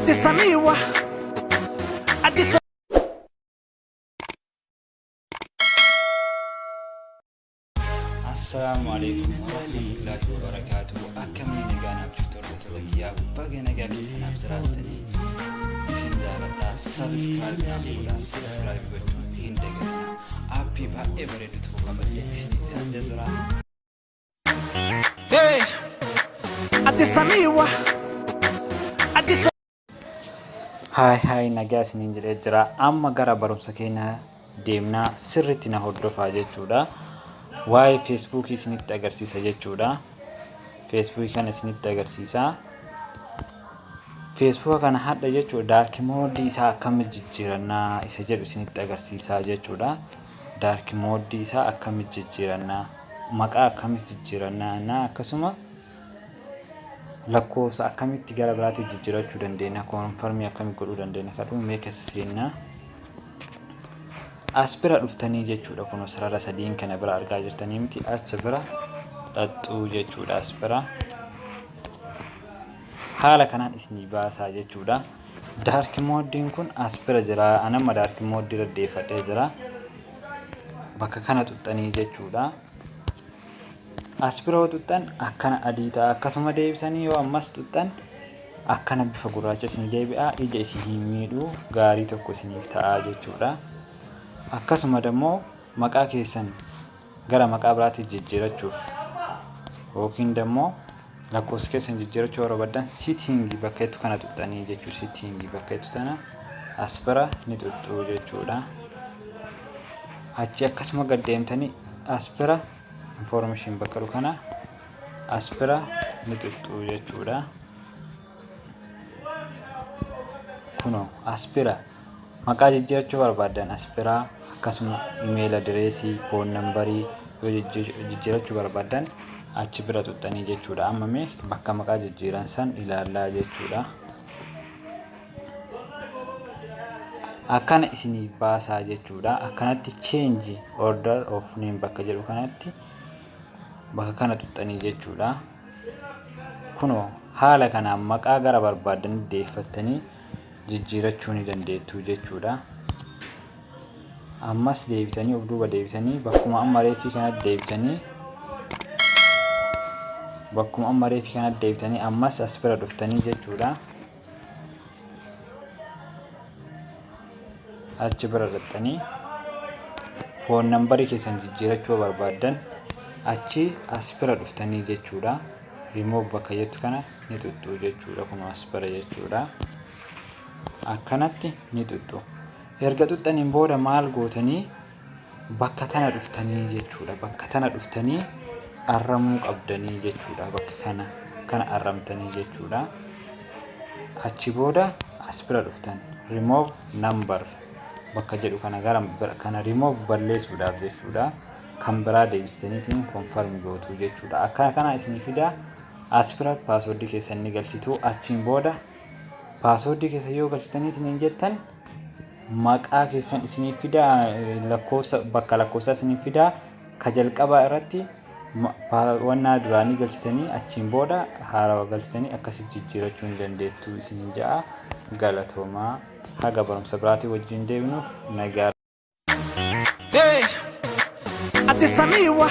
Addis Amiwa. Addis. Assalaamu alaikum warahmatullahi wabarakaatuh. Akkamiin nagaa naaf jirtu, hordoftoota kiyyaa? Baga nagaa keessa naaf jiraattanii isin jaaladha. Subscribe naaf godhaa, subscribe gochuun hin dagatinaa. Aappii baay'ee bareedu tokko qabadhee isinitti adda jira. Hey. Addis Amiwa. Addis. Hi hi, nagaa isiniin jedhee jira. Amma gara barumsa keenya deemnaa, sirriitti na hordofaa jechuudha. Waa'ee Feesbuukii isinitti agarsiisa jechuudha. Feesbuukii kana isinitti agarsiisa. Feesbuuka kana hadha jechuudha, dark mode isaa akkamitti jijjiirannaa isa jedhu isinitti agarsiisaa jechuudha. Dark mode isaa akkamitti jijjiirannaa, maqaa akkamitti jijjiirannaa na akkasuma lakkoofsa akkamitti gara biraatti jijjiirachuu dandeenya, confirm akkamitti godhuu dandeenya kadhu mee keessa seennaa. As bira dhuftanii jechuudha, kun sarara sadiin kana bira argaa jirtanii miti, as bira dhaxxuu jechuudha. As bira haala kanaan isinii baasaa jechuudha. Dark modeiin kun as bira jira. Anamma dark mode irra deeffadhee jira. Bakka kana xuxxanii jechuudha. As bira yoo xuxxan akkana adii ta'a. Akkasuma deebisanii yoo ammas xuxxan akkana bifa gurraacha isinii deebi'a. Ija isin hin miidhu, gaarii tokko isiniif ta'a jechuudha. Akkasuma immoo maqaa keessan gara maqaa biraatti jijjiirachuuf yookiin immoo lakkoofsa keessan jijjiirachuu barbaadan, setting bakka jettu kana xuxxanii jechuu, setting bakka jettu tana as bira ni xuxxuu jechuudha. Achi akkasuma gad deemtanii as bira information bakka jedhu kana as bira ni xuxxuu jechuudha. Kunoo as bira maqaa jijjiirachuu barbaadan as bira, akkasuma email address, phone number yoo jijjiirachuu barbaadan achi bira xuxxanii jechuudha. Amma mee bakka maqaa jijjiiran san ilaallaa jechuudha. Akkana isinii baasaa jechuudha. Akkanatti change order of name bakka jedhu kanatti bakka kana xuxxanii jechuudha. Kunoo haala kanaan maqaa gara barbaadanitti deeffattanii jijjiirachuu ni dandeettu jechuudha. Ammas deebitanii of duuba deebitanii bakkuma amma reefii kanatti deebitanii, bakkuma amma reefii kanatti deebitanii ammas as bira dhuftanii jechuudha. Achi bira dhaxxanii phone number keessan jijjiirachuu barbaaddan achi as bira dhuftanii jechuudha. Remove bakka jettu kana ni xuxxu jechuudha. Kun as bira jechuudha. Akkanatti ni xuxxu. Erga xuxxaniin booda maal gootanii? Bakka tana dhuftanii jechuudha. Bakka tana dhuftanii arramuu qabdanii jechuudha. Bakka kana kana arramtanii jechuudha. Achi booda as bira dhuftan, remove number bakka jedhu kana gara kana remove balleessuudhaaf jechuudha. Kan biraa deebistaniitiin confirm gootu jechuudha. Akkana kana isinii fidaa, as bira password keessan ni galchitu. Achiin booda password keessa yoo galchitaniitiin hin jettan, maqaa keessan isinii fidaa, lakkoofsa bakka lakkoofsaa isinii fidaa. Ka jalqabaa irratti wannaa duraanii galchitanii, achiin booda haarawaa galchitanii akkasi jijjiirachuu ni dandeettu isiniin ja'a. Galatoomaa, haga barumsa biraatii wajjin deebinuuf nagaa. Hey. Addis Amiwa.